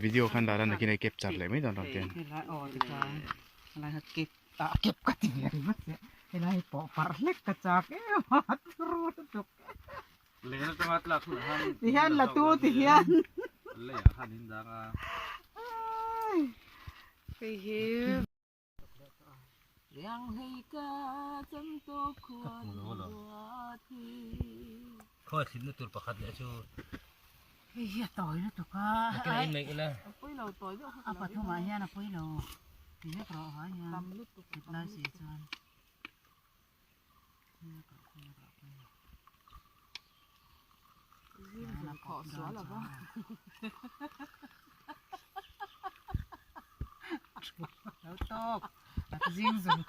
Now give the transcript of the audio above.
Video khan dah la nakin a capture leh mai dawn lo tian. Tihian la tu tihian. Hei hi. Khawi thlimna tur pakhat leh chu Hei hi a tawi lutuk a. Nakin a inmei ila. A pathumah hian a pawi lo ti vek rawh vai hian kut lai si chuan. Lo tawk zing zung.